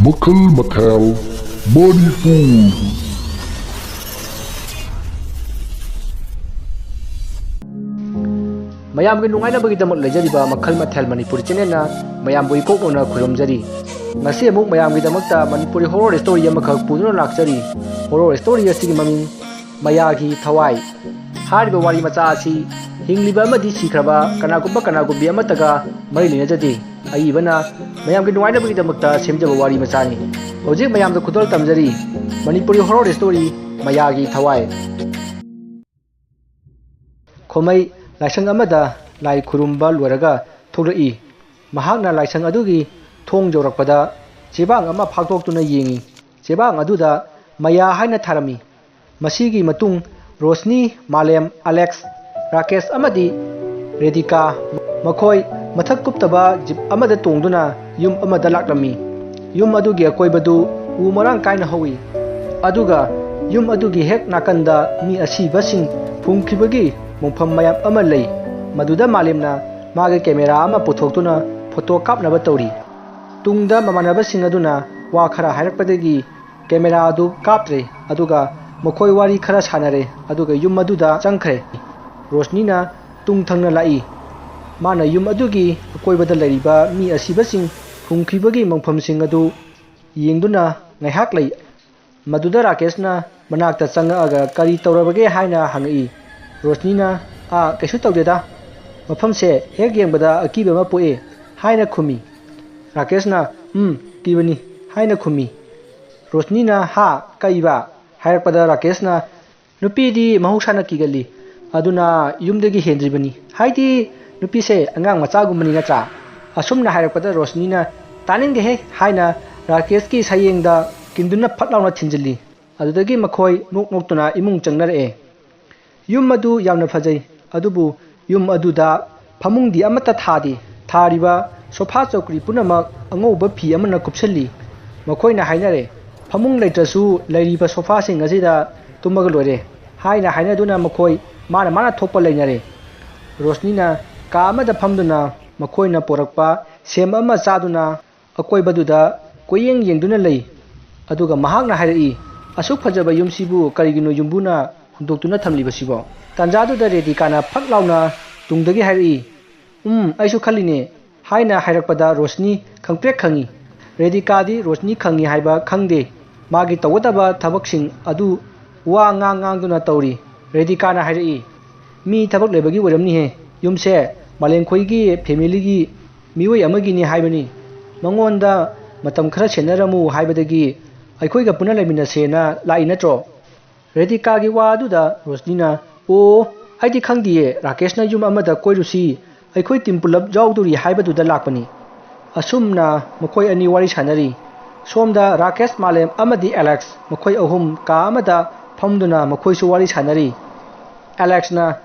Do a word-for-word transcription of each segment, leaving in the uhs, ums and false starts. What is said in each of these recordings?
ꯃꯈꯜ ꯃꯊꯦꯜ ꯃꯅꯤꯄꯨꯔ꯫ ꯃꯌꯥꯝꯒꯤ ꯅꯨꯡꯉꯥꯏꯅꯕꯒꯤꯗꯃꯛ ꯂꯩꯖꯔꯤꯕ ꯃꯈꯜ ꯃꯊꯦꯜ ꯃꯅꯤꯄꯨꯔꯤ ꯆꯦꯅꯦꯜꯅ ꯃꯌꯥꯝꯕꯨ ꯏꯀꯣꯛ ꯅꯧꯅ ꯈꯨꯔꯨꯝꯖꯔꯤ꯫ ꯉꯁꯤ ꯑꯃꯨꯛ ꯃꯌꯥꯝꯒꯤꯗꯃꯛꯇ ꯃꯅꯤꯄꯨꯔꯤ ꯍꯣꯔꯣꯔ ꯁ꯭ꯇꯣꯔꯤ ꯑꯃꯈꯛ ꯄꯨꯗꯨꯅ ꯂꯥꯛꯆꯔꯤ꯫ ꯍꯣꯔꯣꯔ ꯁ꯭ꯇꯣꯔꯤ ꯑꯁꯤꯒꯤ ꯃꯃꯤꯡ ꯃꯌꯥꯒꯤ ꯊꯋꯥꯏ꯫ ꯍꯥꯏꯔꯤꯕ ꯋꯥꯔꯤ ꯃꯆꯥ ꯑꯁꯤ ꯍꯤꯡꯂꯤꯕ ꯑꯃꯗꯤ ꯁꯤꯈ꯭ꯔꯕ ꯀꯅꯥꯒꯨꯝꯕ ꯀꯅꯥꯒꯨꯝꯕꯤ ꯑꯃꯠꯇꯒ ꯃꯔꯤ ꯂꯩꯅꯖꯗꯦ꯫ ꯑꯏꯕꯅ ꯃꯌꯥꯝꯒꯤ ꯅꯨꯡꯉꯥꯏꯅꯕꯒꯤꯗꯃꯛꯇ ꯁꯦꯝꯖꯕ ꯋꯥꯔꯤ ꯃꯆꯥꯅꯤ꯫ ꯍꯧꯖꯤꯛ ꯃꯌꯥꯝꯗ ꯈꯨꯗꯣꯜ ꯇꯝꯖꯔꯤ ꯃꯅꯤꯄꯨꯔꯤ ꯍꯣꯔꯣꯔ ꯁ꯭ꯇꯣꯔꯤ ꯃꯌꯥꯒꯤ ꯊꯋꯥꯏ꯫ ꯈꯣꯃꯩ ꯂꯥꯏꯁꯪ ꯑꯃꯗ ꯂꯥꯏ ꯈꯨꯔꯨꯝꯕ ꯂꯣꯏꯔꯒ ꯊꯣꯛꯂꯛꯏ꯫ ꯃꯍꯥꯛꯅ ꯂꯥꯏꯁꯪ ꯑꯗꯨꯒꯤ ꯊꯣꯡ ꯌꯧꯔꯛꯄꯗ ꯆꯦꯕꯥꯡ ꯑꯃ ꯐꯥꯛꯇꯣꯛꯇꯨꯅ ꯌꯦꯡꯏ꯫ ꯆꯦꯕꯥꯡ ꯑꯗꯨꯗ ꯃꯌꯥ ꯍꯥꯏꯅ ꯊꯥꯔꯝꯃꯤ꯫ ꯃꯁꯤꯒꯤ ꯃꯇꯨꯡ ꯔꯣꯁꯅꯤ, ꯃꯥꯂꯦꯝ, ꯑꯂꯦꯛꯁ, ꯔꯥꯀꯦꯁ ꯑꯃꯗꯤ ꯔꯦꯗꯤꯀꯥ, ꯃꯈꯣꯏ ꯃꯊꯛ ꯀꯨꯞꯇꯕ ꯖꯤꯞ ꯑꯃꯗ ꯇꯣꯡꯗꯨꯅ ꯌꯨꯝ ꯑꯃꯗ ꯂꯥꯛꯂꯝꯃꯤ꯫ ꯌꯨꯝ ꯑꯗꯨꯒꯤ ꯑꯀꯣꯏꯕꯗꯨ ꯎ ꯃꯔꯥꯡ ꯀꯥꯏꯅ ꯍꯧꯏ꯫ ꯑꯗꯨꯒ ꯌꯨꯝ ꯑꯗꯨꯒꯤ ꯍꯦꯛ ꯅꯥꯀꯟꯗ ꯃꯤ ꯑꯁꯤꯕꯁꯤꯡ ꯐꯨꯝꯈꯤꯕꯒꯤ ꯃꯣꯡꯐꯝ ꯃꯌꯥꯝ ꯑꯃ ꯂꯩ꯫ ꯃꯗꯨꯗ ꯃꯥꯂꯦꯝꯅ ꯃꯥꯒꯤ ꯀꯦꯃꯦꯔꯥ ꯑꯃ ꯄꯨꯊꯣꯛꯇꯨꯅ ꯐꯣꯇꯣ ꯀꯥꯞꯅꯕ ꯇꯧꯔꯤ꯫ ꯇꯨꯡꯗ ꯃꯃꯥꯟꯅꯕꯁꯤꯡ ꯑꯗꯨꯅ ꯋꯥ ꯈꯔ ꯍꯥꯏꯔꯛꯄꯗꯒꯤ ꯀꯦꯃꯦꯔꯥ ꯑꯗꯨ ꯀꯥꯞꯇ꯭ꯔꯦ, ꯑꯗꯨꯒ ꯃꯈꯣꯏ ꯋꯥꯔꯤ ꯈꯔ ꯁꯥꯟꯅꯔꯦ, ꯑꯗꯨꯒ ꯌꯨꯝ ꯑꯗꯨꯗ ꯆꯪꯈ꯭ꯔꯦ꯫ ꯔꯣꯁꯅꯤꯅ ꯇꯨꯡ ꯊꯪꯅ ꯂꯥꯛꯏ꯫ ꯃꯥꯅ ꯌꯨꯝ ꯑꯗꯨꯒꯤ ꯑꯀꯣꯏꯕꯗ ꯂꯩꯔꯤꯕ ꯃꯤ ꯑꯁꯤꯕꯁꯤꯡ ꯐꯨꯝꯈꯤꯕꯒꯤ ꯃꯣꯡꯐꯝꯁꯤꯡ ꯑꯗꯨ ꯌꯦꯡꯗꯨꯅ ꯉꯥꯏꯍꯥꯛ ꯂꯩ꯫ ꯃꯗꯨꯗ ꯔꯥꯀꯦꯁꯅ ꯃꯅꯥꯛꯇ ꯆꯪꯉꯛꯑꯒ "ꯀꯔꯤ ꯇꯧꯔꯕꯒꯦ?" ꯍꯥꯏꯅ ꯍꯪꯉꯛꯏ꯫ ꯔꯣꯁꯅꯤꯅ, "ꯑꯥ, ꯀꯩꯁꯨ ꯇꯧꯗꯦꯗ꯫ ꯃꯐꯝꯁꯦ ꯍꯦꯛ ꯌꯦꯡꯕꯗ ꯑꯀꯤꯕ ꯑꯃ ꯄꯣꯛꯑꯦ" ꯍꯥꯏꯅ ꯈꯨꯝꯃꯤ꯫ ꯔꯥꯀꯦꯁꯅ, "ꯎꯝ, ꯀꯤꯕꯅꯤ" ꯍꯥꯏꯅ ꯈꯨꯝꯃꯤ꯫ ꯔꯣꯁꯅꯤꯅ, "ꯍꯥ, ꯀꯩꯕ?" ꯍꯥꯏꯔꯛꯄꯗ ꯔꯥꯀꯦꯁꯅ, "ꯅꯨꯄꯤꯗꯤ ꯃꯍꯧꯁꯥꯅ ꯀꯤꯒꯜꯂꯤ, ꯑꯗꯨꯅ ꯌꯨꯝꯗꯒꯤ ꯍꯦꯟꯗ꯭ꯔꯤꯕꯅꯤ꯫ ꯍꯥꯏꯗꯤ ꯅꯨꯄꯤꯁꯦ ꯑꯉꯥꯡ ꯃꯆꯥꯒꯨꯝꯕꯅꯤ ꯅꯠꯇ꯭ꯔꯥ?" ꯑꯁꯨꯝꯅ ꯍꯥꯏꯔꯛꯄꯗ ꯔꯣꯁꯅꯤꯅ, "ꯇꯥꯅꯤꯡꯗꯦꯍꯦ" ꯍꯥꯏꯅ ꯔꯥꯀꯦꯁꯀꯤ ꯁꯌꯦꯡꯗ ꯀꯤꯟꯗꯨꯅ ꯐꯠ ꯂꯥꯎꯅ ꯊꯤꯟꯖꯤꯜꯂꯤ꯫ ꯑꯗꯨꯗꯒꯤ ꯃꯈꯣꯏ ꯅꯣꯛ ꯅꯣꯛꯇꯨꯅ ꯏꯃꯨꯡ ꯆꯪꯅꯔꯛꯑꯦ꯫ ꯌꯨꯝ ꯑꯗꯨ ꯌꯥꯝꯅ ꯐꯖꯩ, ꯑꯗꯨꯕꯨ ꯌꯨꯝ ꯑꯗꯨꯗ ꯐꯃꯨꯡꯗꯤ ꯑꯃꯠꯇ ꯊꯥꯗꯦ꯫ ꯊꯥꯔꯤꯕ ꯁꯣꯐꯥ ꯆꯧꯀ꯭ꯔꯤ ꯄꯨꯝꯅꯃꯛ ꯑꯉꯧꯕ ꯐꯤ ꯑꯃꯅ ꯀꯨꯞꯁꯤꯜꯂꯤ꯫ ꯃꯈꯣꯏꯅ ꯍꯥꯏꯅꯔꯦ, "ꯐꯃꯨꯡ ꯂꯩꯇ꯭ꯔꯁꯨ ꯂꯩꯔꯤꯕ ꯁꯣꯐꯥꯁꯤꯡ ꯑꯁꯤꯗ ꯇꯨꯝꯃꯒ ꯂꯣꯏꯔꯦ" ꯍꯥꯏꯅ ꯍꯥꯏꯅꯗꯨꯅ ꯃꯈꯣꯏ ꯃꯥꯅ ꯃꯥꯅ ꯊꯣꯛꯄ ꯂꯩꯅꯔꯦ꯫ ꯔꯣꯁꯅꯤꯅ ꯀꯥ ꯑꯃꯗ ꯐꯝꯗꯨꯅ ꯃꯈꯣꯏꯅ ꯄꯨꯔꯛꯄ ꯁꯦꯝ ꯑꯃ ꯆꯥꯗꯨꯅ ꯑꯀꯣꯏꯕꯗꯨꯗ ꯀꯣꯏꯌꯦꯡ ꯌꯦꯡꯗꯨꯅ ꯂꯩ꯫ ꯑꯗꯨꯒ ꯃꯍꯥꯛꯅ ꯍꯥꯏꯔꯛꯏ, "ꯑꯁꯨꯛ ꯐꯖꯕ ꯌꯨꯝꯁꯤꯕꯨ ꯀꯔꯤꯒꯤꯅꯣ ꯌꯨꯝꯕꯨꯅ ꯍꯨꯟꯗꯣꯛꯇꯨꯅ ꯊꯝꯂꯤꯕꯁꯤꯕꯣ?" ꯇꯥꯟꯖꯥꯗꯨꯗ ꯔꯦꯗꯤꯀꯥꯅ ꯐꯠ ꯂꯥꯎꯅ ꯇꯨꯡꯗꯒꯤ ꯍꯥꯏꯔꯛꯏ, "ꯎꯝ, ꯑꯩꯁꯨ ꯈꯜꯂꯤꯅꯦ" ꯍꯥꯏꯅ ꯍꯥꯏꯔꯛꯄꯗ ꯔꯣꯁꯅꯤ ꯈꯪꯄ꯭ꯔꯦꯛ ꯈꯪꯉꯤ꯫ ꯔꯦꯗꯤꯀꯥꯗꯤ ꯔꯣꯁꯅꯤ ꯈꯪꯉꯤ ꯍꯥꯏꯕ ꯈꯪꯗꯦ꯫ ꯃꯥꯒꯤ ꯇꯧꯒꯗꯕ ꯊꯕꯛꯁꯤꯡ ꯑꯗꯨ ꯋꯥ ꯉꯥꯡ ꯉꯥꯡꯗꯨꯅ ꯇꯧꯔꯤ꯫ ꯔꯦꯗꯤꯀꯥꯅ ꯍꯥꯏꯔꯛꯏ, "ꯃꯤ ꯊꯕꯛ ꯂꯩꯕꯒꯤ ꯑꯣꯏꯔꯝꯅꯤꯍꯦ꯫ ꯌꯨꯝꯁꯦ ꯃꯥꯂꯦꯝꯈꯣꯏꯒꯤ ꯐꯦꯃꯤꯂꯤꯒꯤ ꯃꯤꯑꯣꯏ ꯑꯃꯒꯤꯅꯤ ꯍꯥꯏꯕꯅꯤ꯫ ꯃꯉꯣꯟꯗ ꯃꯇꯝ ꯈꯔ ꯁꯦꯟꯅꯔꯝꯃꯨ ꯍꯥꯏꯕꯗꯒꯤ ꯑꯩꯈꯣꯏꯒ ꯄꯨꯟꯅ ꯂꯩꯃꯤꯟꯅꯁꯦꯅ ꯂꯥꯛꯏ ꯅꯠꯇ꯭ꯔꯣ?" ꯔꯦꯗꯤꯀꯥꯒꯤ ꯋꯥ ꯑꯗꯨꯗ ꯔꯣꯁꯅꯤꯅ, "ꯑꯣ, ꯑꯩꯗꯤ ꯈꯪꯗꯤꯌꯦ, ꯔꯥꯀꯦꯁꯅ ꯌꯨꯝ ꯑꯃꯗ ꯀꯣꯏꯔꯨꯁꯤ, ꯑꯩꯈꯣꯏ ꯇꯤꯝ ꯄꯨꯂꯞ ꯌꯥꯎꯗꯣꯔꯤ ꯍꯥꯏꯕꯗꯨꯗ ꯂꯥꯛꯄꯅꯤ"꯫ ꯑꯁꯨꯝꯅ ꯃꯈꯣꯏ ꯑꯅꯤ ꯋꯥꯔꯤ ꯁꯥꯟꯅꯔꯤ꯫ ꯁꯣꯝꯗ ꯔꯥꯀꯦꯁ, ꯃꯥꯂꯦꯝ ꯑꯃꯗꯤ ꯑꯦꯂꯦꯛꯁ ꯃꯈꯣꯏ ꯑꯍꯨꯝ ꯀꯥ ꯑꯃꯗ ꯐꯝꯗꯨꯅ ꯃꯈꯣꯏꯁꯨ ꯋꯥꯔꯤ ꯁꯥꯟꯅꯔꯤ꯫ ꯑꯦꯂꯦꯛꯁꯅ,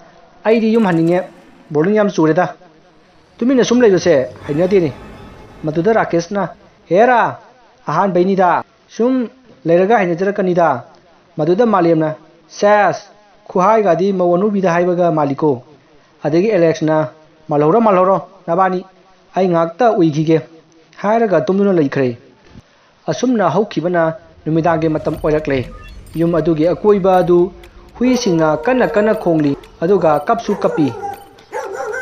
"ꯑꯩꯗꯤ ꯌꯨꯝ ꯍꯟꯅꯤꯡꯉꯦ, ꯕꯣꯔꯗꯤꯡ ꯌꯥꯝ ꯆꯨꯔꯦꯗ꯫ ꯇꯨꯃꯤꯟꯅ ꯁꯨꯝ ꯂꯩꯕꯁꯦ ꯍꯩꯅꯗꯦꯅꯦ"꯫ ꯃꯗꯨꯗ ꯔꯥꯀꯦꯁꯅ, "ꯍꯦꯔꯥ, ꯑꯍꯥꯟꯕꯩꯅꯤꯗ, ꯁꯨꯝ ꯂꯩꯔꯒ ꯍꯩꯅꯖꯔꯛꯀꯅꯤꯗ"꯫ ꯃꯗꯨꯗ ꯃꯥꯂꯦꯝꯅ, "ꯁꯦꯁ, ꯈꯨꯍꯥꯏꯒꯗꯤ ꯃꯧ ꯑꯅꯧꯕꯤꯗ ꯍꯥꯏꯕꯒ ꯃꯥꯜꯂꯤꯀꯣ"꯫ ꯑꯗꯒꯤ ꯑꯦꯂꯦꯛꯁꯅ, "ꯃꯥꯜꯍꯧꯔꯣ, ꯃꯥꯜꯍꯧꯔꯣ ꯅꯕꯥꯅꯤ, ꯑꯩ ꯉꯥꯛꯇ ꯎꯏꯈꯤꯒꯦ" ꯍꯥꯏꯔꯒ ꯇꯨꯝꯗꯨꯅ ꯂꯩꯈ꯭ꯔꯦ꯫ ꯑꯁꯨꯝꯅ ꯍꯧꯈꯤꯕꯅ ꯅꯨꯃꯤꯗꯥꯡꯒꯤ ꯃꯇꯝ ꯑꯣꯏꯔꯛꯂꯦ꯫ ꯌꯨꯝ ꯑꯗꯨꯒꯤ ꯑꯀꯣꯏꯕ ꯑꯗꯨ ꯍꯨꯏꯁꯤꯡꯅ ꯀꯟꯅ ꯀꯟꯅ ꯈꯣꯡꯂꯤ, ꯑꯗꯨꯒ ꯀꯞꯁꯨ ꯀꯞꯄꯤ꯫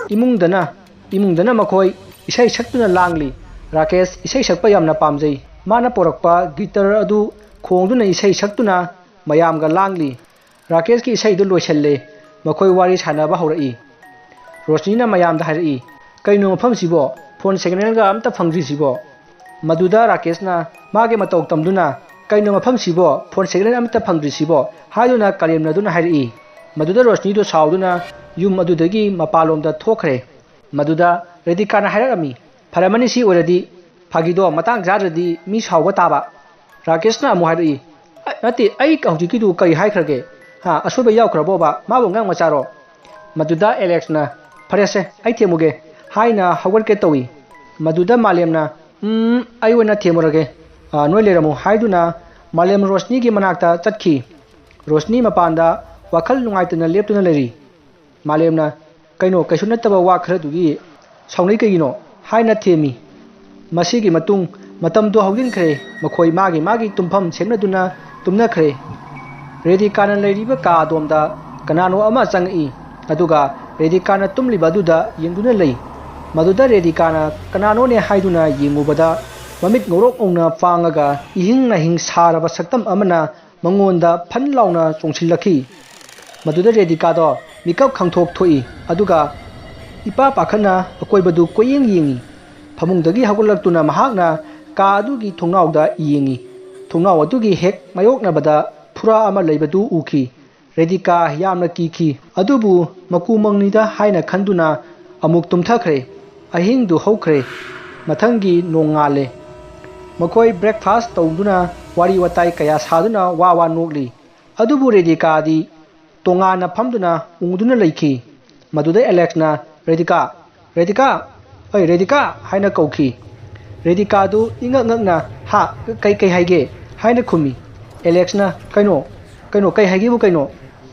ꯏꯃꯨꯡꯗꯅ, ꯏꯃꯨꯡꯗꯅ ꯃꯈꯣꯏ ꯏꯁꯩ ꯁꯛꯇꯨꯅ ꯂꯥꯡꯂꯤ꯫ ꯔꯥꯀꯦꯁ ꯏꯁꯩ ꯁꯛꯄ ꯌꯥꯝꯅ ꯄꯥꯝꯖꯩ꯫ ꯃꯥꯅ ꯄꯣꯔꯛꯄ ꯒꯤꯇꯔ ꯑꯗꯨ ꯈꯣꯡꯗꯨꯅ ꯏꯁꯩ ꯁꯛꯇꯨꯅ ꯃꯌꯥꯝꯒ ꯂꯥꯡꯂꯤ꯫ ꯔꯥꯀꯦꯁꯀꯤ ꯏꯁꯩꯗꯨ ꯂꯣꯏꯁꯤꯜꯂꯦ꯫ ꯃꯈꯣꯏ ꯋꯥꯔꯤ ꯁꯥꯟꯅꯕ ꯍꯧꯔꯛꯏ꯫ ꯔꯣꯁꯅꯤꯅ ꯃꯌꯥꯝꯗ ꯍꯥꯏꯔꯛꯏ, "ꯀꯩꯅꯣ ꯃꯐꯝꯁꯤꯕꯣ? ꯐꯣꯟ ꯁꯤꯒꯅꯦꯜꯒ ꯑꯝꯇ ꯐꯪꯗ꯭ꯔꯤꯁꯤꯕꯣ?" ꯃꯗꯨꯗ ꯔꯥꯀꯦꯁꯅ ꯃꯥꯒꯤ ꯃꯇꯧ ꯇꯝꯗꯨꯅ, "ꯀꯩꯅꯣ ꯃꯐꯝꯁꯤꯕꯣ? ꯐꯣꯟ ꯁꯤꯒꯅꯦꯜ ꯑꯃꯠꯇ ꯐꯪꯗ꯭ꯔꯤꯁꯤꯕꯣ?" ꯍꯥꯏꯗꯨꯅ ꯀꯔꯦꯝꯅꯗꯨꯅ ꯍꯥꯏꯔꯛꯏ꯫ ꯃꯗꯨꯗ ꯔꯣꯁꯅꯤꯗꯨ ꯁꯥꯎꯗꯨꯅ ꯌꯨꯝ ꯑꯗꯨꯗꯒꯤ ꯃꯄꯥꯟꯂꯣꯝꯗ ꯊꯣꯛꯈ꯭ꯔꯦ꯫ ꯃꯗꯨꯗ ꯔꯦꯗꯤꯀꯥꯅ ꯍꯥꯏꯔꯛꯑꯝꯃꯤ, "ꯐꯔꯝꯃꯅꯤ, ꯁꯤ ꯑꯣꯏꯔꯗꯤ ꯐꯥꯒꯤꯗꯣ ꯃꯇꯥꯡ ꯆꯥꯗ꯭ꯔꯗꯤ ꯃꯤ ꯁꯥꯎꯕ ꯇꯥꯕ"꯫ ꯔꯥꯀꯦꯁꯅ ꯑꯃꯨꯛ ꯍꯥꯏꯔꯛꯏ, "ꯑ, ꯅꯠꯇꯦ, ꯑꯩ ꯍꯧꯖꯤꯛꯀꯤꯗꯨ ꯀꯔꯤ ꯍꯥꯏꯈ꯭ꯔꯒꯦ? ꯍꯥ, ꯑꯁꯣꯏꯕ ꯌꯥꯎꯈ꯭ꯔꯕꯣꯕ? ꯃꯥꯕꯨ ꯑꯉꯥꯡ ꯃꯆꯥꯔꯣ?" ꯃꯗꯨꯗ ꯑꯦꯂꯦꯛꯁꯅ, "ꯐꯔꯦꯁꯦ, ꯑꯩ ꯊꯦꯝꯃꯨꯒꯦ" ꯍꯥꯏꯅ ꯍꯧꯒꯠꯀꯦ ꯇꯧꯏ꯫ ꯃꯗꯨꯗ ꯃꯥꯂꯦꯝꯅ, "ꯎꯝ, ꯑꯩ ꯑꯣꯏꯅ ꯊꯦꯝꯃꯨꯔꯒꯦ꯫ ꯑ, ꯅꯣꯏ ꯂꯩꯔꯝꯃꯨ" ꯍꯥꯏꯗꯨꯅ ꯃꯥꯂꯦꯝ ꯔꯣꯁꯅꯤꯒꯤ ꯃꯅꯥꯛꯇ ꯆꯠꯈꯤ꯫ ꯔꯣꯁꯅꯤ ꯃꯄꯥꯟꯗ ꯋꯥꯈꯜ ꯅꯨꯡꯉꯥꯏꯇꯅ ꯂꯦꯞꯇꯨꯅ ꯂꯩꯔꯤ꯫ ꯃꯥꯂꯦꯝꯅ, "ꯀꯩꯅꯣ, ꯀꯩꯁꯨ ꯅꯠꯇꯕ ꯋꯥ ꯈꯔꯗꯨꯒꯤ ꯁꯥꯎꯅꯩ ꯀꯩꯒꯤꯅꯣ?" ꯍꯥꯏꯅ ꯊꯦꯝꯃꯤ꯫ ꯃꯁꯤꯒꯤ ꯃꯇꯨꯡ ꯃꯇꯝꯗꯨ ꯍꯧꯖꯤꯟꯈ꯭ꯔꯦ꯫ ꯃꯈꯣꯏ ꯃꯥꯒꯤ ꯃꯥꯒꯤ ꯇꯨꯝꯐꯝ ꯁꯦꯝꯅꯗꯨꯅ ꯇꯨꯝꯅꯈ꯭ꯔꯦ꯫ ꯔꯦꯗꯤꯀꯥꯅ ꯂꯩꯔꯤꯕ ꯀꯥ ꯑꯗꯣꯝꯗ ꯀꯅꯥꯅꯣ ꯑꯃ ꯆꯪꯉꯛꯏ꯫ ꯑꯗꯨꯒ ꯔꯦꯗꯤꯀꯥꯅ ꯇꯨꯝꯂꯤꯕ ꯑꯗꯨꯗ ꯌꯦꯡꯗꯨꯅ ꯂꯩ꯫ ꯃꯗꯨꯗ ꯔꯦꯗꯤꯀꯥꯅ ꯀꯅꯥꯅꯣꯅꯦ ꯍꯥꯏꯗꯨꯅ ꯌꯦꯡꯉꯨꯕꯗ, ꯃꯃꯤꯠ ꯉꯧꯔꯣꯛ ꯉꯧꯅ ꯄꯥꯡꯉꯒ ꯏꯍꯤꯡ ꯅꯥꯍꯤꯡ ꯁꯥꯔꯕ ꯁꯛꯇꯝ ꯑꯃꯅ ꯃꯉꯣꯟꯗ ꯐꯟ ꯂꯥꯎꯅ ꯆꯣꯡꯁꯤꯜꯂꯛꯈꯤ꯫ ꯃꯗꯨꯗ ꯔꯦꯗꯤꯀꯥꯗꯣ ꯃꯤꯀꯞ ꯈꯪꯊꯣꯛ ꯊꯣꯛꯏ, ꯑꯗꯨꯒ ꯏꯄꯥ ꯄꯥꯈꯠꯅ ꯑꯀꯣꯏꯕꯗꯨ ꯀꯣꯏꯌꯦꯡ ꯌꯦꯡꯏ꯫ ꯐꯃꯨꯡꯗꯒꯤ ꯍꯧꯒꯠꯂꯛꯇꯨꯅ ꯃꯍꯥꯛꯅ ꯀꯥ ꯑꯗꯨꯒꯤ ꯊꯣꯡꯅꯥꯎꯗ ꯌꯦꯡꯏ꯫ ꯊꯣꯡꯅꯥꯎ ꯑꯗꯨꯒꯤ ꯍꯦꯛ ꯃꯥꯌꯣꯛꯅꯕꯗ ꯐꯨꯔꯥ ꯑꯃ ꯂꯩꯕꯗꯨ ꯎꯈꯤ꯫ ꯔꯦꯗꯤꯀꯥ ꯌꯥꯝꯅ ꯀꯤꯈꯤ, ꯑꯗꯨꯕꯨ ꯃꯀꯨ ꯃꯪꯅꯤꯗ ꯍꯥꯏꯅ ꯈꯟꯗꯨꯅ ꯑꯃꯨꯛ ꯇꯨꯝꯊꯈ꯭ꯔꯦ꯫ ꯑꯍꯤꯡꯗꯨ ꯍꯧꯈ꯭ꯔꯦ꯫ ꯃꯊꯪꯒꯤ ꯅꯣꯡꯉꯥꯜꯂꯦ꯫ ꯃꯈꯣꯏ breakfast ꯇꯧꯗꯨꯅ ꯋꯥꯔꯤ ꯋꯥꯇꯥꯏ ꯀꯌꯥ ꯁꯥꯗꯨꯅ ꯋꯥ ꯋꯥ ꯅꯣꯛꯂꯤ꯫ ꯑꯗꯨꯕꯨ ꯔꯦꯗꯤꯀꯥꯗꯤ ꯇꯣꯉꯥꯟꯅ ꯐꯝꯗꯨꯅ ꯎꯪꯗꯨꯅ ꯂꯩꯈꯤ꯫ ꯃꯗꯨꯗ ꯑꯦꯂꯦꯛꯁꯅ, "ꯔꯦꯗꯤꯀꯥ, ꯔꯦꯗꯤꯀꯥ, ꯑꯩ ꯔꯦꯗꯤꯀꯥ!" ꯍꯥꯏꯅ ꯀꯧꯈꯤ꯫ ꯔꯦꯗꯤꯀꯥꯗꯨ ꯏꯉꯛ ꯉꯛꯅ, "ꯍꯥ? ꯀꯩ, ꯀꯩ ꯍꯥꯏꯒꯦ?" ꯍꯥꯏꯅ ꯈꯨꯝꯃꯤ꯫ ꯑꯦꯂꯦꯛꯁꯅ, "ꯀꯩꯅꯣ? ꯀꯩꯅꯣ? ꯀꯩ ꯍꯥꯏꯒꯦꯕꯨ ꯀꯩꯅꯣ?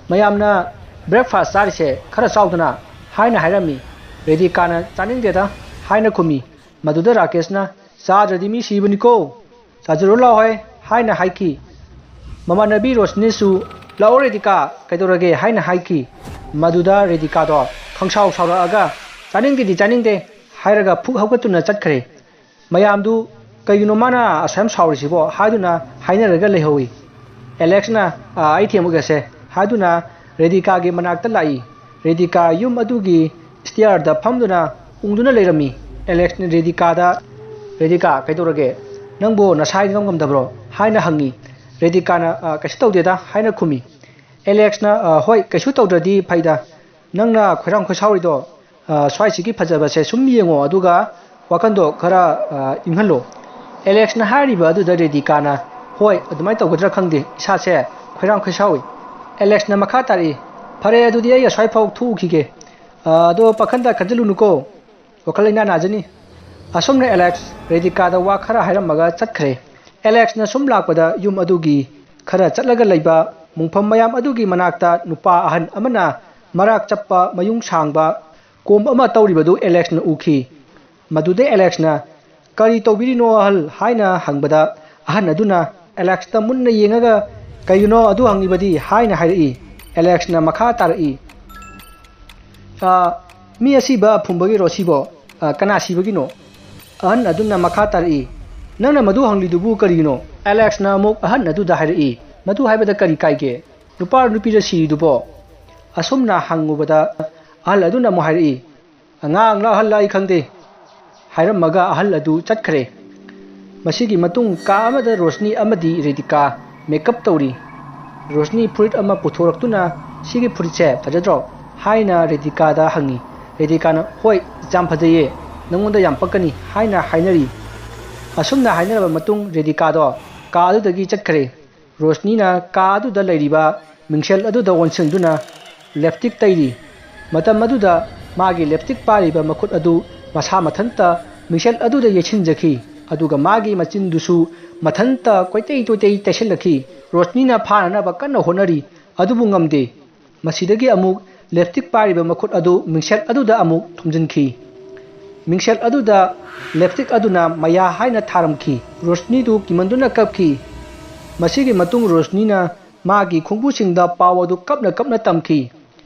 ꯃꯌꯥꯝꯅ breakfast ꯆꯥꯔꯤꯁꯦ ꯈꯔ ꯆꯥꯎꯗꯅ" ꯍꯥꯏꯅ ꯍꯥꯏꯔꯝꯃꯤ꯫ ꯔꯦꯗꯤꯀꯥꯅ, "ꯆꯥꯅꯤꯡꯗꯦꯗ" ꯍꯥꯏꯅ ꯈꯨꯝꯃꯤ꯫ ꯃꯗꯨꯗ ꯔꯥꯀꯦꯁꯅ, "ꯆꯥꯗ꯭ꯔꯗꯤ ꯃꯤ ꯁꯤꯕꯅꯤꯀꯣ, ꯆꯥꯖꯔꯨ ꯂꯥꯎ ꯍꯦ" ꯍꯥꯏꯅ ꯍꯥꯏꯈꯤ꯫ ꯃꯃꯥꯟꯅꯕꯤ ꯔꯣꯁꯅꯤꯁꯨ, "ꯂꯥꯛꯑꯣ ꯔꯦꯗꯤꯀꯥ, ꯀꯩꯗꯧꯔꯒꯦ?" ꯍꯥꯏꯅ ꯍꯥꯏꯈꯤ꯫ ꯃꯗꯨꯗ ꯔꯦꯗꯤꯀꯥꯗꯣ ꯈꯪꯁꯥꯎ ꯁꯥꯎꯔꯛꯑꯒ, "ꯆꯥꯅꯤꯡꯗꯦꯗꯤ ꯆꯥꯅꯤꯡꯗꯦ" ꯍꯥꯏꯔꯒ ꯐꯨꯛ ꯍꯧꯒꯠꯇꯨꯅ ꯆꯠꯈ꯭ꯔꯦ꯫ ꯃꯌꯥꯝꯗꯨ "ꯀꯩꯒꯤꯅꯣ ꯃꯥꯅ ꯑꯁꯨꯛ ꯌꯥꯝ ꯁꯥꯎꯔꯤꯁꯤꯕꯣ?" ꯍꯥꯏꯗꯨꯅ ꯍꯥꯏꯅꯔꯒ ꯂꯩꯍꯧꯏ꯫ ꯑꯦꯂꯦꯛꯁꯅ, "ꯑꯥ, ꯑꯩ ꯊꯦꯝꯃꯨꯒꯦꯁꯦ" ꯍꯥꯏꯗꯨꯅ ꯔꯦꯗꯤꯀꯥꯒꯤ ꯃꯅꯥꯛꯇ ꯂꯥꯛꯏ꯫ ꯔꯦꯗꯤꯀꯥ ꯌꯨꯝ ꯑꯗꯨꯒꯤ stairꯗ ꯐꯝꯗꯨꯅ ꯎꯪꯗꯨꯅ ꯂꯩꯔꯝꯃꯤ꯫ ꯑꯦꯂꯦꯛꯁꯅ ꯔꯦꯗꯤꯀꯥꯗ, "ꯔꯦꯗꯤꯀꯥ, ꯀꯩꯗꯧꯔꯒꯦ? ꯅꯪꯕꯨ ꯅꯁꯥ ꯏꯉꯝ ꯉꯝꯗꯕ꯭ꯔꯣ?" ꯍꯥꯏꯅ ꯍꯪꯉꯤ꯫ ꯔꯦꯗꯤꯀꯥꯅ, "ꯑꯥ, ꯀꯩꯁꯨ ꯇꯧꯗꯦꯗ" ꯍꯥꯏꯅ ꯈꯨꯝꯃꯤ꯫ ꯑꯦꯂꯦꯛꯁꯅ, "ꯑꯥ, ꯍꯣꯏ, ꯀꯩꯁꯨ ꯇꯧꯗ꯭ꯔꯗꯤ ꯐꯩꯗ꯫ ꯅꯪꯅ ꯈꯣꯏꯔꯥꯡ ꯈꯣꯏꯁꯥꯎꯔꯤꯗꯣ, ꯑꯥ, ꯁ꯭ꯋꯥꯏꯁꯤꯒꯤ ꯐꯖꯕꯁꯦ ꯁꯨꯝ ꯌꯦꯡꯉꯣ, ꯑꯗꯨꯒ ꯋꯥꯈꯟꯗꯣ ꯈꯔ, ꯑꯥ, ꯏꯪꯍꯜꯂꯣ"꯫ ꯑꯦꯂꯦꯛꯁꯅ ꯍꯥꯏꯔꯤꯕ ꯑꯗꯨꯗ ꯔꯦꯗꯤꯀꯥꯅ, "ꯍꯣꯏ, ꯑꯗꯨꯃꯥꯏꯅ ꯇꯧꯒꯗ꯭ꯔꯥ ꯈꯪꯗꯦ, ꯏꯁꯥꯁꯦ ꯈꯣꯏꯔꯥꯡ ꯈꯣꯏꯁꯥꯎꯏ"꯫ ꯑꯦꯂꯦꯛꯁꯅ ꯃꯈꯥ ꯇꯥꯔꯛꯏ, "ꯐꯔꯦ, ꯑꯗꯨꯗꯤ ꯑꯩ ꯑꯁ꯭ꯋꯥꯏꯐꯥꯎ ꯊꯣꯛꯎꯈꯤꯒꯦ꯫ ꯑꯥ, ꯑꯗꯣ ꯄꯥꯈꯟꯗ ꯈꯟꯖꯤꯜꯂꯨꯅꯨꯀꯣ, ꯋꯥꯈꯜ ꯂꯩꯅꯥ ꯅꯥꯖꯅꯤ"꯫ ꯑꯁꯨꯝꯅ ꯑꯦꯂꯦꯛꯁ ꯔꯦꯗꯤꯀꯥꯗ ꯋꯥ ꯈꯔ ꯍꯥꯏꯔꯝꯃꯒ ꯆꯠꯈ꯭ꯔꯦ꯫ ꯑꯦꯂꯦꯛꯁꯅ ꯁꯨꯝ ꯂꯥꯛꯄꯗ ꯌꯨꯝ ꯑꯗꯨꯒꯤ ꯈꯔ ꯆꯠꯂꯒ ꯂꯩꯕ ꯃꯨꯡꯐꯝ ꯃꯌꯥꯝ ꯑꯗꯨꯒꯤ ꯃꯅꯥꯛꯇ ꯅꯨꯄꯥ ꯑꯍꯟ ꯑꯃꯅ ꯃꯔꯥꯛ ꯆꯞꯄ, ꯃꯌꯨꯡ ꯁꯥꯡꯕ ꯀꯣꯝ ꯑꯃ ꯇꯧꯔꯤꯕꯗꯨ ꯑꯦꯂꯦꯛꯁꯅ ꯎꯈꯤ꯫ ꯃꯗꯨꯗ ꯑꯦꯂꯦꯛꯁꯅ, "ꯀꯔꯤ ꯇꯧꯕꯤꯔꯤꯅꯣ, ꯑꯍꯜ?" ꯍꯥꯏꯅ ꯍꯪꯕꯗ, ꯑꯍꯟ ꯑꯗꯨꯅ ꯑꯦꯂꯦꯛꯁꯇ ꯃꯨꯟꯅ ꯌꯦꯡꯉꯒ, "ꯀꯩꯒꯤꯅꯣ ꯑꯗꯨ ꯍꯪꯂꯤꯕꯗꯤ?" ꯍꯥꯏꯅ ꯍꯥꯏꯔꯛꯏ꯫ ꯑꯦꯂꯦꯛꯁꯅ ꯃꯈꯥ ꯇꯥꯔꯛꯏ, "ꯑ, ꯃꯤ ꯑꯁꯤꯕ ꯐꯨꯝꯕꯒꯤꯔꯣ ꯁꯤꯕꯣ? ꯑ, ꯀꯅꯥ ꯁꯤꯕꯒꯤꯅꯣ?" ꯑꯍꯟ ꯑꯗꯨꯅ ꯃꯈꯥ ꯇꯥꯔꯛꯏ, "ꯅꯪꯅ ꯃꯗꯨ ꯍꯪꯂꯤꯗꯨꯕꯨ ꯀꯔꯤꯒꯤꯅꯣ?" ꯑꯦꯂꯦꯛꯁꯅ ꯑꯃꯨꯛ ꯑꯍꯟ ꯑꯗꯨꯗ ꯍꯥꯏꯔꯛꯏ, "ꯃꯗꯨ ꯍꯥꯏꯕꯗ ꯀꯔꯤ ꯀꯥꯏꯒꯦ? ꯅꯨꯄꯥ ꯅꯨꯄꯤꯔ ꯁꯤꯔꯤꯗꯨꯕꯣ?" ꯑꯁꯨꯝꯅ ꯍꯪꯉꯨꯕꯗ, ꯑꯍꯜ ꯑꯗꯨꯅ ꯑꯃꯨꯛ ꯍꯥꯏꯔꯛꯏ, "ꯑꯉꯥꯡꯂ ꯑꯍꯜꯂ ꯑꯩ ꯈꯪꯗꯦ" ꯍꯥꯏꯔꯝꯃꯒ ꯑꯍꯜ ꯑꯗꯨ ꯆꯠꯈ꯭ꯔꯦ꯫ ꯃꯁꯤꯒꯤ ꯃꯇꯨꯡ ꯀꯥ ꯑꯃꯗ ꯔꯣꯁꯅꯤ ꯑꯃꯗꯤ ꯔꯦꯗꯤꯀꯥ ꯃꯦꯀꯞ ꯇꯧꯔꯤ꯫ ꯔꯣꯁꯅꯤ ꯐꯨꯔꯤꯠ ꯑꯃ ꯄꯨꯊꯣꯔꯛꯇꯨꯅ, "ꯁꯤꯒꯤ ꯐꯨꯔꯤꯠꯁꯦ ꯐꯖꯗ꯭ꯔꯣ?" ꯍꯥꯏꯅ ꯔꯦꯗꯤꯀꯥꯗ ꯍꯪꯉꯤ꯫ ꯔꯦꯗꯤꯀꯥꯅ, "ꯍꯣꯏ, ꯌꯥꯝ ꯐꯖꯩꯌꯦ, ꯅꯉꯣꯟꯗ ꯌꯥꯝ ꯄꯛꯀꯅꯤ" ꯍꯥꯏꯅ ꯍꯥꯏꯅꯔꯤ꯫ ꯑꯁꯨꯝꯅ ꯍꯥꯏꯅꯔꯕ ꯃꯇꯨꯡ ꯔꯦꯗꯤꯀꯥꯗꯣ ꯀꯥ ꯑꯗꯨꯗꯒꯤ ꯆꯠꯈ꯭ꯔꯦ꯫ ꯔꯣꯁꯅꯤꯅ ꯀꯥ ꯑꯗꯨꯗ ꯂꯩꯔꯤꯕ ꯃꯤꯡꯁꯦꯜ ꯑꯗꯨꯗ ꯑꯣꯟꯁꯤꯟꯗꯨꯅ ꯂꯤꯞꯁꯇꯤꯛ ꯇꯩꯔꯤ꯫ ꯃꯇꯝ ꯑꯗꯨꯗ ꯃꯥꯒꯤ ꯂꯤꯞꯁꯇꯤꯛ ꯄꯥꯏꯔꯤꯕ ꯃꯈꯨꯠ ꯑꯗꯨ ꯃꯁꯥ ꯃꯊꯟꯇ ꯃꯤꯡꯁꯦꯜ ꯑꯗꯨꯗ ꯌꯩꯁꯤꯟꯖꯈꯤ, ꯑꯗꯨꯒ ꯃꯥꯒꯤ ꯃꯆꯤꯟꯗꯨꯁꯨ ꯃꯊꯟꯇ ꯀꯣꯏꯇꯩ ꯀꯣꯏꯇꯩ ꯇꯩꯁꯤꯜꯂꯛꯈꯤ꯫ ꯔꯣꯁꯅꯤꯅ ꯐꯥꯅꯅꯕ ꯀꯟꯅ ꯍꯣꯠꯅꯔꯤ, ꯑꯗꯨꯕꯨ ꯉꯝꯗꯦ꯫ ꯃꯁꯤꯗꯒꯤ ꯑꯃꯨꯛ ꯂꯤꯞꯁꯇꯤꯛ ꯄꯥꯏꯔꯤꯕ ꯃꯈꯨꯠ ꯑꯗꯨ ꯃꯤꯡꯁꯦꯜ ꯑꯗꯨꯗ ꯑꯃꯨꯛ ꯊꯨꯝꯖꯤꯟꯈꯤ꯫ ꯃꯤꯡꯁꯦꯜ ꯑꯗꯨꯗ ꯂꯤꯞꯁꯇꯤꯛ ꯑꯗꯨꯅ ꯃꯌꯥ ꯍꯥꯏꯅ ꯊꯥꯔꯝꯈꯤ꯫ ꯔꯣꯁꯅꯤꯗꯨ ꯀꯤꯃꯟꯗꯨꯅ ꯀꯞꯈꯤ꯫ ꯃꯁꯤꯒꯤ ꯃꯇꯨꯡ ꯔꯣꯁꯅꯤꯅ ꯃꯥꯒꯤ ꯈꯣꯡꯕꯨꯁꯤꯡꯗ ꯄꯥꯎ ꯑꯗꯨ ꯀꯞꯅ ꯀꯞꯅ ꯇꯝꯈꯤ꯫